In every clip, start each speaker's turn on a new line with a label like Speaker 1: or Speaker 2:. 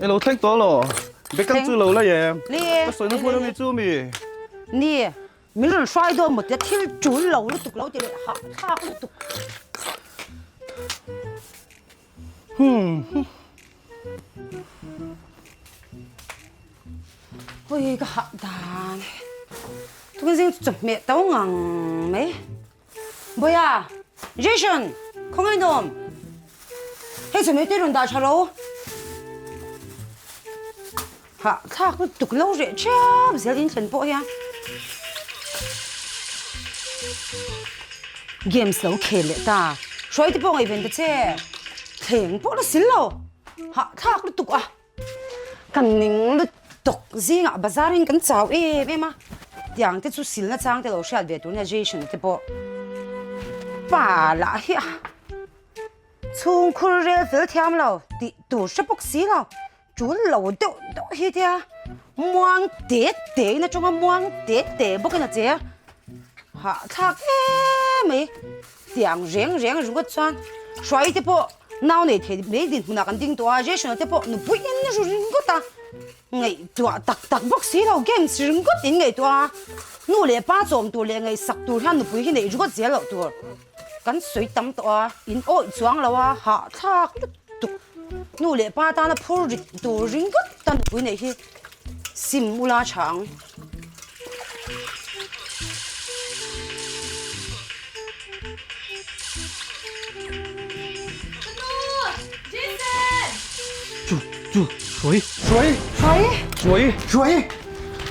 Speaker 1: E lo thleng tawh lo. Bekang chu lo la em. Ka sawina hmun ami chu mi.
Speaker 2: Ni, min rawn hruai dawn maw tia thil tul lo lutuk lo ti leh hah thlak lutuk.
Speaker 1: Hmm.
Speaker 2: Hoi ka hah dan. Tukin zing chu chawhmeh to ngang mai. Boya, Jason, khawngaih nawm. Hei chawhmeh te rawn dah tha ro. Hah thlak lutuk lo reh ṭhiap zel in thlen pawh hian. Games lo khel leh ta. Hruai te pawh ngaihven ta che. Thleng pawh la sil lo. Hah thlak lutuk a. Kan ning lutuk zingah bazar in kan chau em em a, tiang te chu silna chang te lo hriat ve tur nia Jason te pawh pa lah hi a chhungkhur rel fel thiam lo tih tur hre bawk si lo tul lo deuh deuh hi tia muang te te in atanga muang te te bawk in a che a hahthlak em mai. Tiang reng reng ringawt chuan Hruai te pawh nau nei thei mai dinhmunah kan ding tawh a, Jason-a te pawh nupui in ru ringawt a, ngaihtuah tak tak bawk si lo, games ringawt in ngaihtuah a, nu leh pa chawm tur leh ngaihsak tur hian nupui hi neih ringawt zel loh tur kan sawi tam tawh a, in awih chuang lo a, hahthlak lutuk nu leh pa tana phur rit tur ringawt a nupui neih hi sim ula tha ang.
Speaker 1: Chu chu Hruai Hruai
Speaker 2: Hruai
Speaker 1: Hruai
Speaker 3: Hruai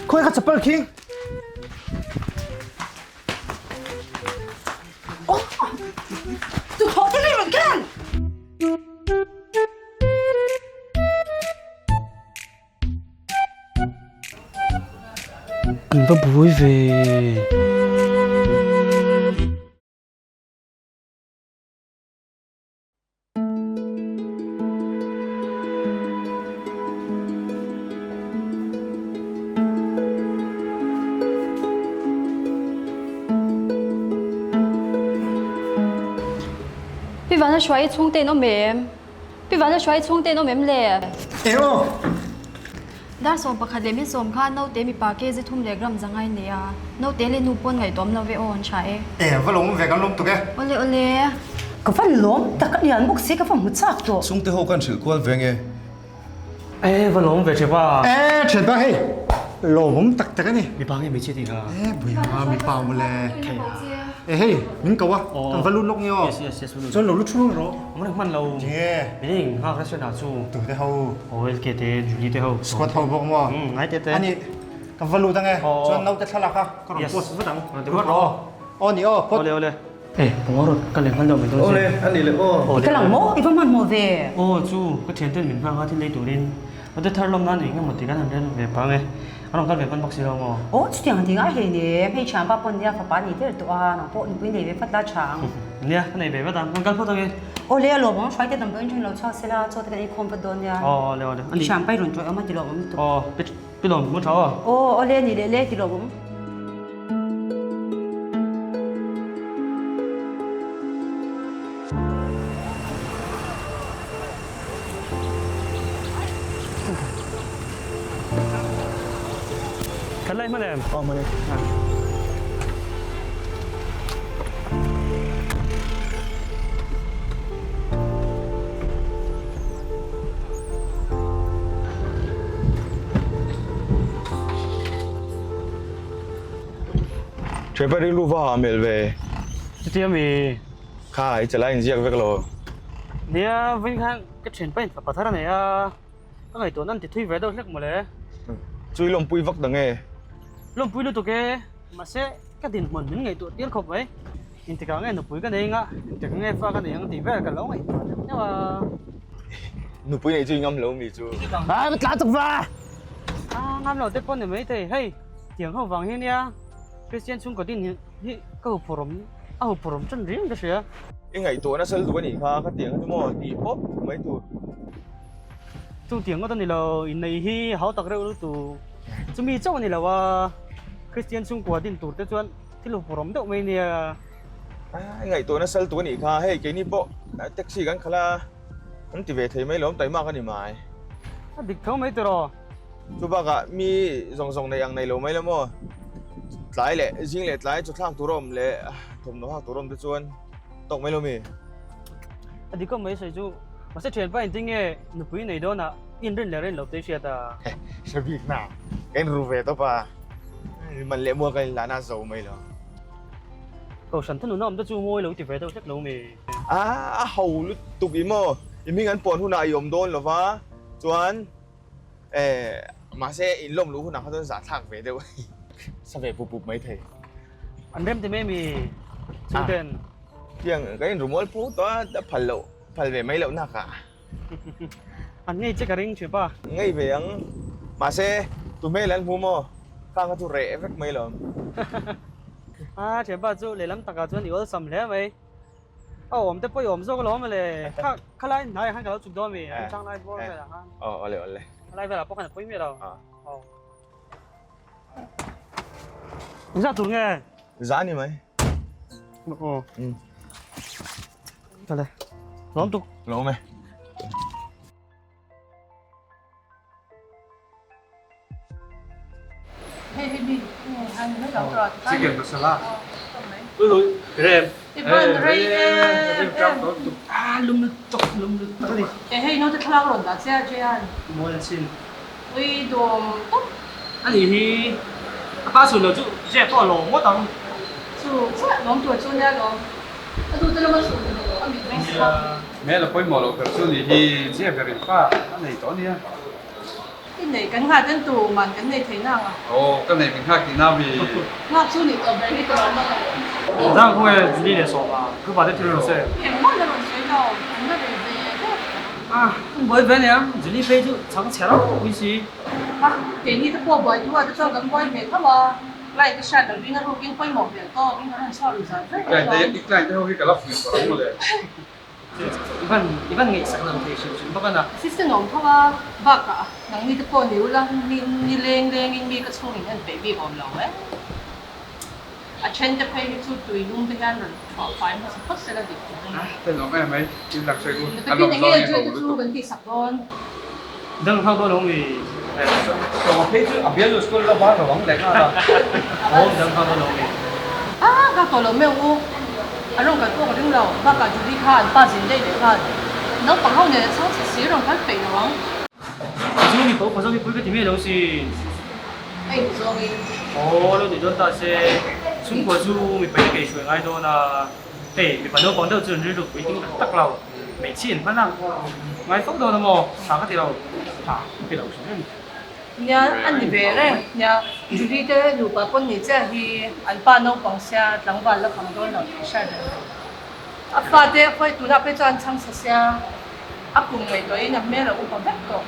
Speaker 3: Khawi ka chapal khi
Speaker 2: Oh Tu thawh te ngei rawn ken
Speaker 4: An va buai ve.
Speaker 5: Pi Vana hruai chhungte in awm em? Pi Vana hruai chhungte in awm em le?
Speaker 3: E aw!
Speaker 5: Dar 11 leh min sawm kha naute mipa kg thum leh gram zangai nei a, naute leh nu pawn ngaihtuam lo ve aw an tha e.
Speaker 3: E, va lawm ve kan lawm tuk e.
Speaker 5: Awle awle.
Speaker 2: Ka va lawm tak a lian bawk si ka va hmu chak tawh.
Speaker 1: Chhungte ho kan hrilh kual ve nge?
Speaker 4: E, va lawm ve Thianpa.
Speaker 3: E, Thianpa hei lawmawm tak tak a ni.
Speaker 4: Mipa nge hmeichhia tih kha?
Speaker 3: E, buia mipa mawle. E hei, min ko a, kan va lut lawk nge aw.
Speaker 4: Yes, yes, yes,
Speaker 3: Chuan lo lut thu reng rawh.
Speaker 4: Awm reng hman lo.
Speaker 3: Tinge?
Speaker 4: Min eng nghak restaurant ah chu.
Speaker 3: Tu te ho.
Speaker 4: Aw LK te, Julie te ho.
Speaker 3: Squad ho bawk maw?
Speaker 4: Umm, ngai te te.
Speaker 3: Ani, kan va lut ange. Chuan naute thlalak a, ka rawn post vat ang.
Speaker 4: Ti vat rawh.
Speaker 3: Aw ni aw, phawt.
Speaker 4: Awle awle. E, pawng rawt ka leh hman deuh mai dawn che.
Speaker 1: Awle, ani le aw.
Speaker 2: I ka lang maw? I va hmanhmawh ve.
Speaker 4: Aw chu, ka thianten min nghak a thil lei turin. Naute thar lawm nan eng emaw ti kan han rel ve pang e. A rawn kal ve hman bawk si lo maw?
Speaker 2: Aw, chutiang ti ngai hlei nen. Hei thianpa pawn nia fapa a nei der tawh a, nang pawh nupui nei ve vat la tha ang.
Speaker 4: Nia, ka nei ve vat a, rawn kal phawt ang e.
Speaker 2: Aw le, a lawm ang, hruaite damdawiin ṭhen lo chhuak se la, chaw te kan inkhawm vat dawn nia.
Speaker 4: Aw, aw le, aw le.
Speaker 2: I thianpa i rawn ṭawih awm a ti lawm awm lutuk.
Speaker 4: Aw, pi lawm, mu ṭha aw.
Speaker 2: Aw, aw le, ni leh le, ti lawm awm.
Speaker 4: Kan lai hman em?
Speaker 1: Aw hman e. Trevor rilru va ha hmel ve.
Speaker 4: Chutia mi?
Speaker 1: Kha i chelai inziak vek lo.
Speaker 4: Nia, vawiin khan ka thianpa in fapa thar a nei a, ka ngaihtuahna an ti thui ve deuh hlek mawle.
Speaker 1: Chu i lawmpui vak dang e.
Speaker 4: Lawmpui lutuk e, mahse ka dinhmun min ngaihtuah tir khawp mai. Intikah nge nupui ka nei anga, intikah nge fa ka nei ang tih vel ka lo ngaihtuah deuh deuh a.
Speaker 1: Nupui nei chu i ngam lo mi chu.
Speaker 4: Ai va tla chak va! A ngam lo te pawh ni maithei, hei tiang ho vang hi nia Christian chhungkaw din hi ka huphurh awm. A huphurh awm ṭan riang ka hria.
Speaker 1: I ngaihtuah nasa lutuk a nih kha, ka tiang chu maw tih pawp mai tur.
Speaker 4: Chu tiang ngawt a ni lo, inneih hi hau tak reuh lutuk. Chumi chauh a ni lo a, Kristian chhungkua din tur te chuan thil huphurh awm deuh mai nia.
Speaker 1: I ngaihtuah nasa lutuk a nih kha, hei keini pawh taxi kan khalh a, an ti ve thei mai lawm, taimak a ni mai.
Speaker 4: A dik tho mai tiraw?
Speaker 6: Chu bakah mi zawng zawng nei ang nei lo mai la maw? Tlai leh zing leh tlai chaw thlak tur a awm leh thawmhnaw hak tur a awm te chuan tawk mai lo mi?
Speaker 4: A dik awm mai sawi chu. Mahse thianpa engtin nge nupui nei dawnah inrin leh rin lo te i hriat a?
Speaker 6: Hre bik na, ka inru ve tawp a, man leh mual ka inlan a zo mai lo.
Speaker 4: Kohhran thununa awm te chu mawi lo ti ve deuh hlek lo mi?
Speaker 6: A ho lutuk i maw? I hming an puan hunah i awm dawn lo va, chuan eh mahse in lawm luh hunah kha chuan zahthlak ve deuh sa ve pup pup mai thei.
Speaker 4: An rem ti mai mi chhungten?
Speaker 6: Tiang ka inrumual phu tawh a, a phal loh phal ve mai loh nakah.
Speaker 4: An ngei che ka ring thin pa.
Speaker 6: Ngei ve ang. Mahse, tu hmel an hmu maw? Khang kha chu reh vek mai lo.
Speaker 4: A thianpa chu lehlam takah chuan i awlsam hle mai. A awm te pawh i awm zawk alawm le. Kha khalai hnaiah khan ka lo chuk dawn mi, an chang lai bawr velah khan.
Speaker 6: Aw awle awle.
Speaker 4: Khalai velah pawh khan a pawi miah lo. Aw. Engzah tur nge?
Speaker 6: Za ni mai.
Speaker 4: Aw. Tale. Lawm tuk.
Speaker 6: Lawm e.
Speaker 1: Chicken masala.
Speaker 4: Rem.
Speaker 7: Ivan rei em em.
Speaker 4: Ah lum tuk lum tuk ani.
Speaker 7: E hei naute thlalak rawn dah che a Jehan.
Speaker 4: Mawi an sin.
Speaker 7: Ui dawm tawp.
Speaker 4: Ani hi a pa chhun lo chu Jeff pawh a lawm ngawt ang.
Speaker 7: Chu chiah lawm tur chu nia lawm. A duhte lama chhun ni lo a mit meng si bawk.
Speaker 1: Hmel a pawimawh loh ber chu ni hi Jeff ber in pa a nei tawh ania.
Speaker 7: I nei kan nghah ten tu man kan nei thei na ang a.
Speaker 1: Aw ka nei min nghak tihna mi.
Speaker 7: Nghak chu ni tawh ber hi ka lawm a lo.
Speaker 4: Zang khaw nge Julie leh Sawma group ah te thil rawn sawi.
Speaker 7: Engmah la rawn sawi lo, an la reh ve vek.
Speaker 4: Ah, an buai ve ania, Julie phei chu chhang chhe rau ui si.
Speaker 7: Ah, keini te pawh buai thu ah te chuan kan buai ve tho a, client te hriat lovin a rukin pawimawh hmel tawk in ka rawn chhuak ru zan vek alawm.
Speaker 1: I client te ho hi ka la fuih tawh ang mawle.
Speaker 4: I van i van ngaihsak lo thei hrim hrim bawk a na.
Speaker 7: Assistant awm tho a, bakah nangni te pawh ni ula ni ni leng lengin mi ka chhungin en peih bik awm lo e. A then te phei hi chu tui lung te hian rawn thuah fai hmasa phawt sela dik tur a ni.
Speaker 1: Ten awm em mai, in dak sawi u.
Speaker 7: A lawm zawng hi ho lutuk. Kan tihsak dawn.
Speaker 4: Dang hau dawn lo mi.
Speaker 1: Sawma phei chu a bialnu school la var lo ang leh nghal a.
Speaker 4: Awm dang hau dawn lo mi.
Speaker 7: A ka tawh lo meuh u. A rawn kal pawh ka ring lo. Bakah Julie kha an pa zin daih leh nghal. Naupang ho nen a chhang chhe si rawn kal peih lo ang.
Speaker 4: Chu mi pawh khaw zawng hi pui ka ti miah lo sin.
Speaker 7: A in zawngin.
Speaker 4: Aw lo ni dawn ta se, chhungkua chu mipa hi kei hruai ngai dawn a, hei mipa naupang deuh chu an rilru pui ting tak tak lo, hmeichhia in hman a ngai fo dawn a maw, tha ka ti lo, tha ka ti lo hrim hrim.
Speaker 7: Nia a ni ve reng, nia Julie te nupa pawn ni chiah hi an pa naupang sia tlangval la kham dawn lo tih hriat reng lo. A fate a khawi tunah phei chuan chhang chhe sia a kum ngaihtuahin a hmel a upa vek tawh.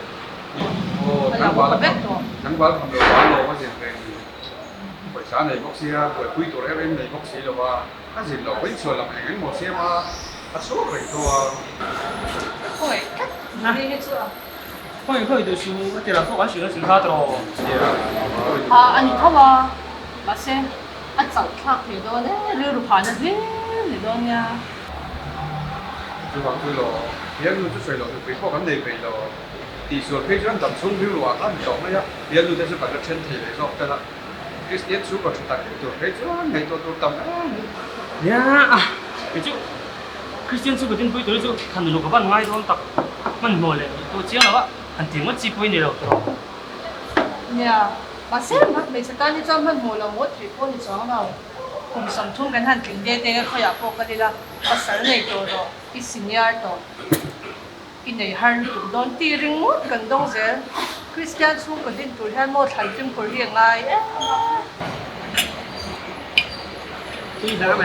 Speaker 1: Aw
Speaker 7: A lo upa vek tawh.
Speaker 1: Tlangval kham lo a lawm a zin reng pawisa nei bawk sia buaipui tur em em nei bawk si lo va a zin loh pawhin chhuah lam eng engmaw siam a a chhuak reng tho a.
Speaker 7: Khawi tlat Julie hi chu a.
Speaker 4: Khawi khawi duh su a ti lah pawh kan hrilh a hrilh kha tawh.
Speaker 7: A a ni tho a mahse A chauh thlak thei dawn e, rilru hahna hlim ni dawn nia.
Speaker 1: Chuvang chu lo, bialnu chu sawi loh nupui pawh kan nei peih lo. Tihsual phei chuan dam chhung rilru ah khan ni tawh mai a, bialnu te chu kan la then thei leh zawk tel a. Kristian chhungkaw tha tak tur phei chuan ngaihtuah tur tam em a ni.
Speaker 4: Nia, kei chu Kristian chhungkaw dinpui tur hi chu than uluk a van ngai dawn tak. Hmanhmawh leh tih tur chiang lo a, han ti ngawt chi pawh i ni lo tawh.
Speaker 7: Nia, Mahse, hmeichhe tan hi chuan hmanhmawh lo ngawt theih pawh ni chuang lo. Kum 30 kan han tling de deng a khawiah pawh kal ila, pasal nei tawh rawh, i senior tawh, i nei har lutuk dawn tih ringawt kan dawng zel. Kristian chhungkaw din tur hian maw thlan fimkhur hi a ngai em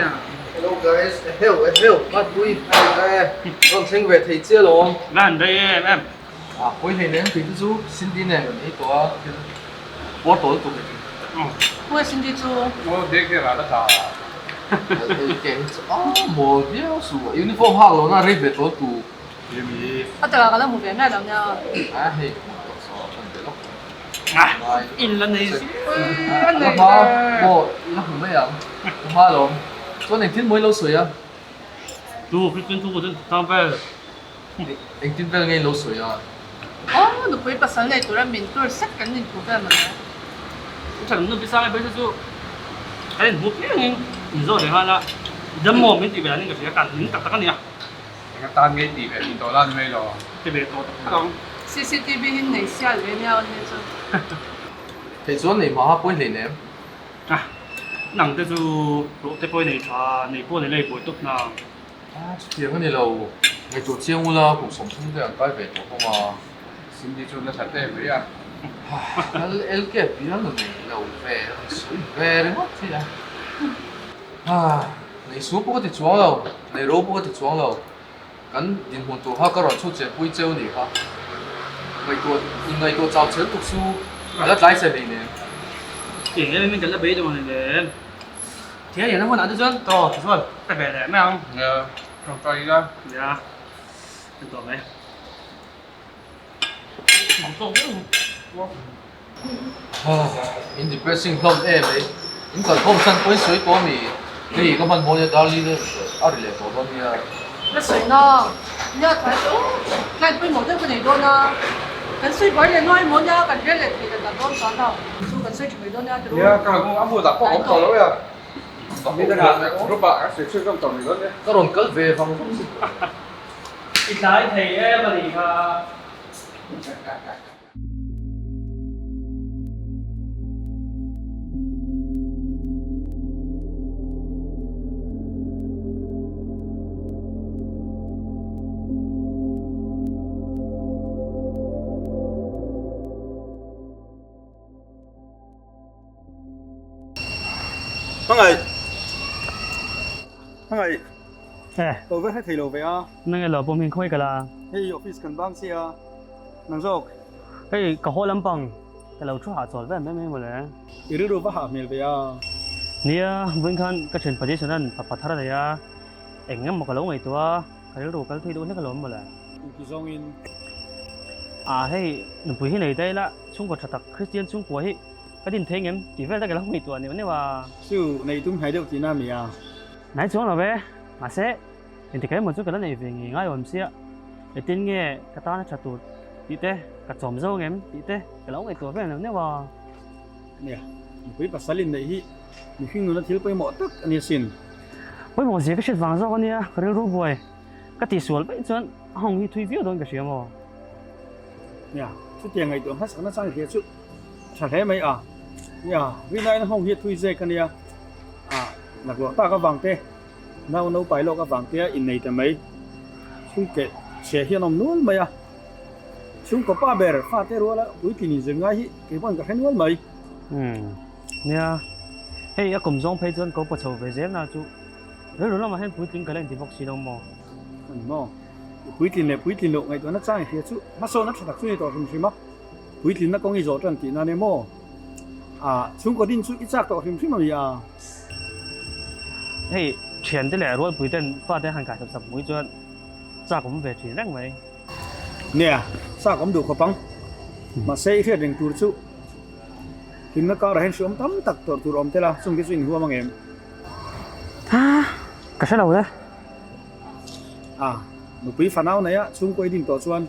Speaker 7: a.
Speaker 8: Hello guys, eheu eheu, Matpui, hi e, rawn thleng ve thei chiah lo.
Speaker 4: Lan rei em em.
Speaker 8: A pawi hlei nen tui te chu Cindy nen kan ei tawh a, thil puar tawh lutuk e.
Speaker 7: Khawnge Cindy chu?
Speaker 1: Aw dek vel ah la tla.
Speaker 8: Hei ke hi chu a mawl viau su a, uniform hak lo na rei ve tawh tu.
Speaker 7: A takah ka la hmu ve miah lo nia.
Speaker 8: A hei ka hmu tawh saw a kan be lawk.
Speaker 4: In la nei si.
Speaker 7: A nei
Speaker 8: ve. Maw la hmu mai ang, ka hma alawm. Chuan engtin maw i lo sawi a?
Speaker 4: Tu Christian chhungkaw chu tang vel.
Speaker 8: Engtin vel nge i lo sawi a?
Speaker 7: Aw, nupui pasal nei tura min tur sek kan inhmu vel mawle.
Speaker 4: I tha nu Pisang e pawisa chu kan inhmu piangin min zawh leh nghal a, dam maw min tih ve danin ka hria, kan ning tak tak a nia.
Speaker 1: Eng atan ngei tih ve tih tawh la ni mai lo.
Speaker 4: Ti ve tawh tak tak ang.
Speaker 7: Cctv hi nei sial ve nia aw nia chu.
Speaker 8: Thei chuan nei hma ha pawi hlei nem.
Speaker 4: A, nang te chu hlawh te pawh i nei tha, nei pawh nei lei buai tawp na.
Speaker 8: A, chutiang a ni lo. Ngaihtuah chiang ula, kum 30 te an kai ve tawh hlawm a.
Speaker 1: Cindy chu nasa te mai a.
Speaker 8: Lal LK bial na nei lo ve, a rawn sawi ve ringawt hi a. Nei su pawh ka ti chuang lo, nei ro pawh ka ti chuang lo. Kan dinhmun tur kha ka rawn chhut che pui cheu ni kha. Ngaihtuah, inngaihtuah chau chel tuk chu a la tlai che hlei nen.
Speaker 4: Eng em em in kan la beidawng a ni le. Thil lian a hunah te chuan tawh ti chuan ka ve leh mai ang.
Speaker 1: Nia, tawngtai ila.
Speaker 4: Nia, ka tawh mai. Ang tawk deuh ang.
Speaker 8: In depressing hlawm em mai. In kalkhawm chhan pawhin sawi tawh a mi. Hei ka hman hmaw nia Darli te a ri leh tawh dawn nia.
Speaker 7: Ka sawi na, nia tlai chu client pawimawh deuh ka nei dawn a, kan sawi buai leh nuai maw nia kan rial leh thei dan dawn chuan lo chu kan sawi tha mai dawn nia ti ru.
Speaker 1: Nia ka a hmu dah pawh a awm tawh lo e a, mi dangah group ah kan sawi chhun zawm tawh mai dawn nia.
Speaker 8: Ka rawn kal ve vang vang chu.
Speaker 4: I tlai thei em a nih kha.
Speaker 3: Hmangaih Hmangaih
Speaker 4: Eh.
Speaker 3: Ko ve hre thei lo ve a.
Speaker 4: Nang elo pawm hin khawi ka la.
Speaker 3: Hei office kan bang sia nang zawk.
Speaker 4: Hei ka haw lampang ka lo thu hahchawl vel mai mai mawle.
Speaker 3: I rilru va hah hmel ve a.
Speaker 4: Nia, vawiin khan ka thian Pajason an papa thar a nei a, eng emaw ka lo ngaihtuah a, ka rilru kal thui deuh hlek alawm mawle.
Speaker 3: Inti zawngin.
Speaker 4: Ah hei nupui hi nei ta ila chhungkaw tha tak Kristian chhungkua hi ka din thei ngem tih vel te ka lo ngaihtuah neuh neuh a.
Speaker 3: Chu nei tum hnai deuh tihna a mi a.
Speaker 4: Nai chuang lo ve, mahse Engtik emaw chu ka la nei ve ngei ngai awm sia, engtin nge ka tan a tha tur tih te, ka chawm zo ngem tih te ka lo ngaihtuah vel neuh neuh a.
Speaker 3: Nia, nupui pasal in neih hi mihring nuna thil pawimawh tak a ni asin.
Speaker 4: Pawimawh zia ka hriat vang zawk a nia, ka rilru buai ka tihsual vaih chuan a hawng hi thui viau dawn ka hria maw?
Speaker 3: Nia, chutiang ngaihtuah hmasakna chang hria chu a tha hle mai a. Nia, Rinain a hawng hi a thui zek a nia, a laklawh tak avang te. Nau naupai lawk avang te a innei ta mai. Chhungkeh chhia hian awm nual mai a. Chhungkaw pa ber fate ruala puitlin inzir ngai hi kei pawn ka hre nual mai.
Speaker 4: Umm nia, hei a kum zawng phei chuan ko pa chho ve zel na chu rilru lamah hian puitling ka la inti bawk si lo maw?
Speaker 3: Ani maw? I puitlin leh puitlin loh ngaihtuahna chang i hria chu hmasawn a tha tak chu ni tawh hrim hrim a. Puitlinna kawng i zawh tan tihna nia maw? Ah, chhungkaw din chu i chak tawh hrim hrim a mi a?
Speaker 4: Hei thiante leh rualpui ten fate han kai sap sap mui chuan chak awm ve thin reng mai.
Speaker 3: Nia, chak awm duh khawp ang. Mahse i hriat reng tur chu hlimna karah hian hriawm tam tak tawrh tur awm tel a, chung te chu inhuam ang em?
Speaker 4: Ha, ka hre lo le.
Speaker 3: A, nupui fanau neia chhungkaw i din tawh chuan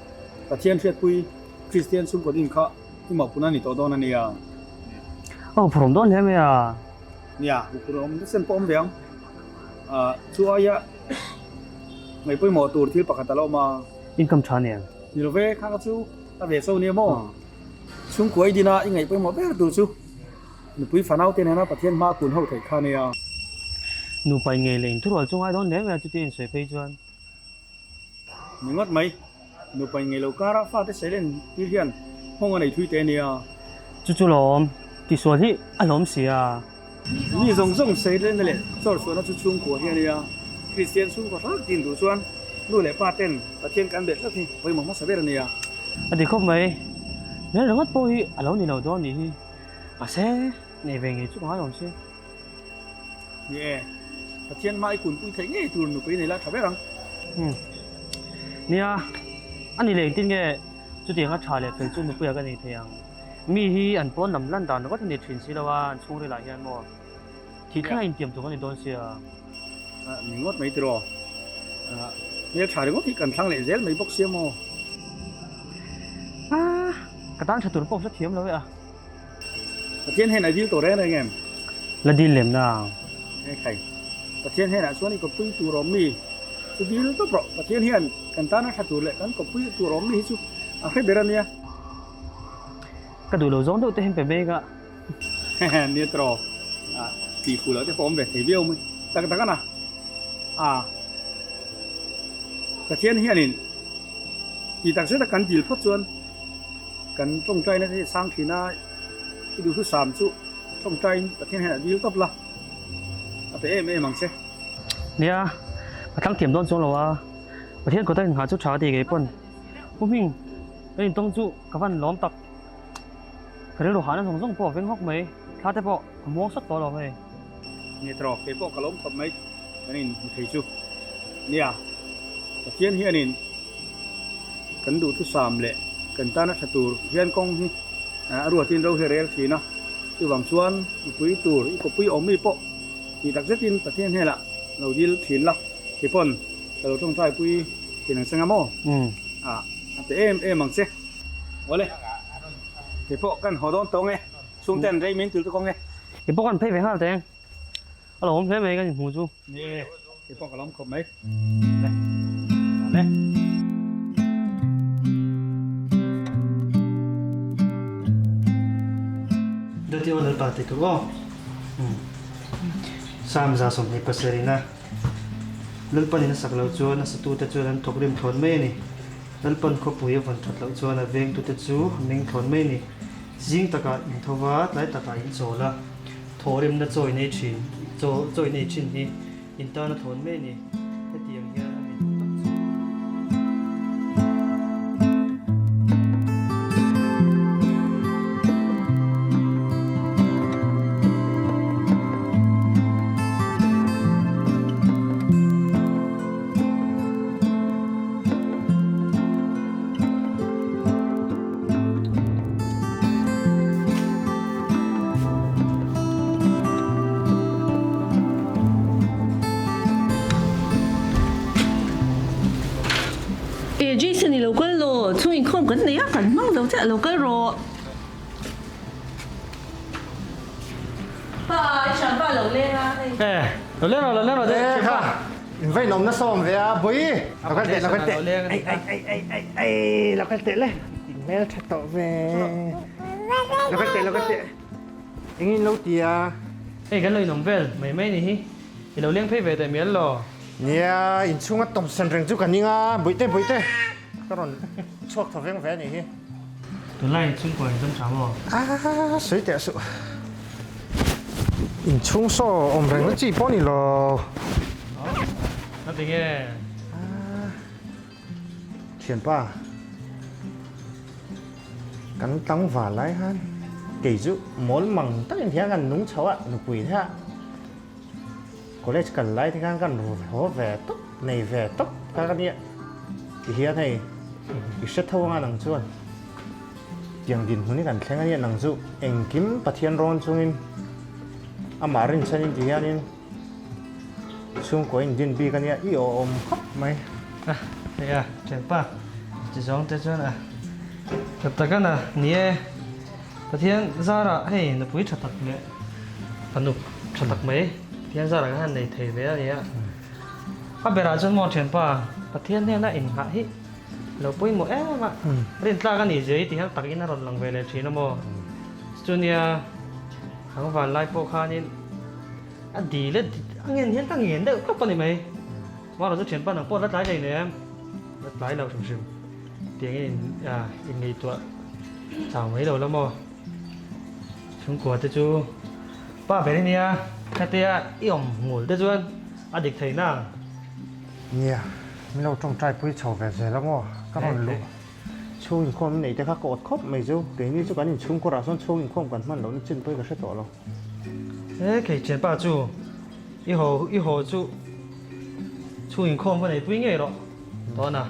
Speaker 3: Pathian hriatpui Kristian chhungkaw din kha I mawhpun a ni tawh dawn a nia.
Speaker 4: Aw phurawm dawn hle mai a.
Speaker 3: Nia, phurawm nasa pawh awm ve ang. Ah, chu aia ngaih pawimawh tur thil pakhat a la awm a.
Speaker 4: Income tha nia.
Speaker 3: Ni lo ve, kha kha chu a ve so nia maw. Chhungkua i dina i ngaih pawimawh ber tur chu nupui fanau te nena Pathian hma kun ho theih kha nia.
Speaker 4: Nupa in ngei leh inthurual chu ngai dawn hle mai a chutia insawi phei chuan.
Speaker 3: Ni ngawt mai, nupa in ngei lo kara fate sailen tir hian nghawng a nei thui te a nia.
Speaker 4: Chu chu lawm, tihsual hi a hlawm si a.
Speaker 3: Mi zawng zawng sailenna leh chawrchhuahna chu chhungkua hi a nia. Kristian chhungkua hrang tin duh chuan nu leh pa ten Pathian kan belh tlat hi pawimawh hmasa ber a nia.
Speaker 4: A ti khawp mai, hmel ringawt pawh hi a lo ni lo dawn nih hi, mahse nei ve ngei chu ka ngai awm si.
Speaker 3: Ni e, Pathian hma i kunpui theih ngei tur nupui nei la tha ber ang.
Speaker 4: Umm. Nia, a ni leh engtin nge chutianga tha leh fel chu nupuia ka nei thei ang. Mi hi an pawn lam lan dan ringawt a ni thin si lo a, an chhungril ah hian maw thih thleng a intiam tur ka ni dawn sia.
Speaker 3: Ni ngawt mai tiraw. Hmel tha ringawt hi kan thlang leh zel mai bawk sia maw.
Speaker 4: Ka tan tha tur pawh ka hrethiam lo e a.
Speaker 3: Pathian hian a dil tawh reng reng em?
Speaker 4: La dil lem na ang.
Speaker 3: He khai. Pathian hianah chuan i kawppui tur awm mi chu dil tawp rawh. Pathian hian kan tana tha tur leh kan kawppui tur awm mi hi chu a hre ber a nia.
Speaker 4: Ka duh lo zawng deuh te hian pe mek a.
Speaker 3: Hehe nia tawh. Tih fuh loh te pawh awm ve thei viau mai. Tak tak a na. A. Pathian hianin tih tak zeta kan dil phawt chuan kan tawngtaina te hi a sang thin a, i duhthusam chu tawngtain Pathian hian a dil tawp la, a pe em em ang che.
Speaker 4: Nia, ka thlang thiam dawn chuang lo a, Pathian kawta inngah chu tha ka ti ngei pawn. Pu Hming, kan intawng chu ka van lawm tak. Ka rilru hahna zawng zawng pawh a veng hawk mai, thla te pawh a muang sawt tawh lo hei.
Speaker 3: Nia tawh, kei pawh ka lawm khawp mai. Kan in hmu thei chu. Nia, Pathian hianin kan duhthusam leh kan tana tha tur hian kawng hi a ruatin ro hi a rel thin a. Chuvang chuan mipui tur i kawpui awm mi pawh tih tak zetin Pathian hnenah lo dil thin la, kei pawn ka lo tawngtai pui thin ang che nga maw? A pe em em ang che. Awle, kei pawh kan haw dawn tawng e, chhungten rei min tul te kawng e.
Speaker 4: Kei pawh kan phei ve nghal teng. A lo awm hle mai kan inhmuh chu.
Speaker 3: Ni e, kei pawh ka lo awm khawp mai. Le, le.
Speaker 4: Dawt i aw Lalpa ti tur aw. Sam 27 ina Lalpan in a sak loh chuan a satute chuan an thawk rim thlawn mai a ni. Lalpan khawpui a vawn that loh chuan a vengtute chu a meng thlawn mai a ni. Zing takah in tho va, tlai takah in chawl a. Thawhrimna chaw in ei thin, chaw chaw in ei thin hi in tan a thawn mai a ni. Hetiang hian a mi duh tak chu.
Speaker 7: E Jason i lo kal lo, chhung inkhawm kan nei a, kan hmang zo chiah lo kal rawh. Pa, i hran pa lo leng a hei.
Speaker 4: E, lo leng rawh, lo leng rawh
Speaker 9: E kha, in va inawm nasa awm ve a, Bawi, lo kal teh, lo kal teh. Ai ai ai ai ai ai, lo kal teh le. Hmel tha tawh ve. Lo kal teh, lo kal teh. Eng in lo ti a?
Speaker 4: Hei kan lo inawm vel mai mai ni hi. I lo leng phei ve teh mial lo.
Speaker 9: Nia, inchhunga tawmsen reng chu ka ning a, Bawihte, Bawihte, ka rawn chhuak thaw veng ve a nih hi.
Speaker 4: Tunlai inchhungkua in zawm tha maw?
Speaker 9: A, sawi teh suh. Inchhung saw awm reng na chi pawh a ni lo.
Speaker 4: Na tinge?
Speaker 9: Thianpa, kan tlangval lai khan kei chu mawl mang takin hian kan nung chho a, nupui te ah college kal lai te khan kan haw ve tawp, nei ve tawp kha ka nia. Tihian hei i hre tho anga nang chuan tiang dinhmun hi kan thleng a nia, nang chu engkim Pathian rawn chungin amah rinchhanin tihianin Chhungkaw in din bik a nia, i awm khawp mai.
Speaker 4: A, hei a, thianpa chi zawng te chuan a tha tak a na ni e. Pathian zarah hei nupui tha tak leh fanu tha tak mai Pathian zarah khan han nei thei ve a nia. A berah chuan maw thianpa Pathian hnena inngah hi lo pawimawh em a, rintlak a nih zia hi ti hian takin a rawn lang ve leh thin a maw. Chunia ang vanlai pawh khanin. A dil a a ngen hian ka ngen deuh tawp a ni mai. Mara chu thianpa nang pawh la tlai hlei nem, la tlai lo hrim hrim. Tiang in in ngaihtuah chau mai lo la maw? Chhungkua te chu pa ber i nia, khatia i awm hmul te chuan a dik thei nang.
Speaker 9: Nia, min lo tawngtai pui chho ve zel a maw? Ka rawn luh chhung inkhawm in neih te kha ka awt khawp mai chu. Keini chu kan inchhungkawrah sawn chhung inkhawm kan hman lohna chin pawh hi ka hre tawh lo.
Speaker 4: He kei thianpa chu i haw i haw chu chhung inkhawm ka neipui ngei rawh dawn a.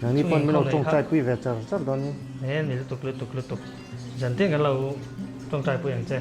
Speaker 9: Nangni pawn min lo tawngtai pui ve char char dawn ni.
Speaker 4: He ni lutuk lutuk lutuk zan tin kan lo tawngtai pui ang che.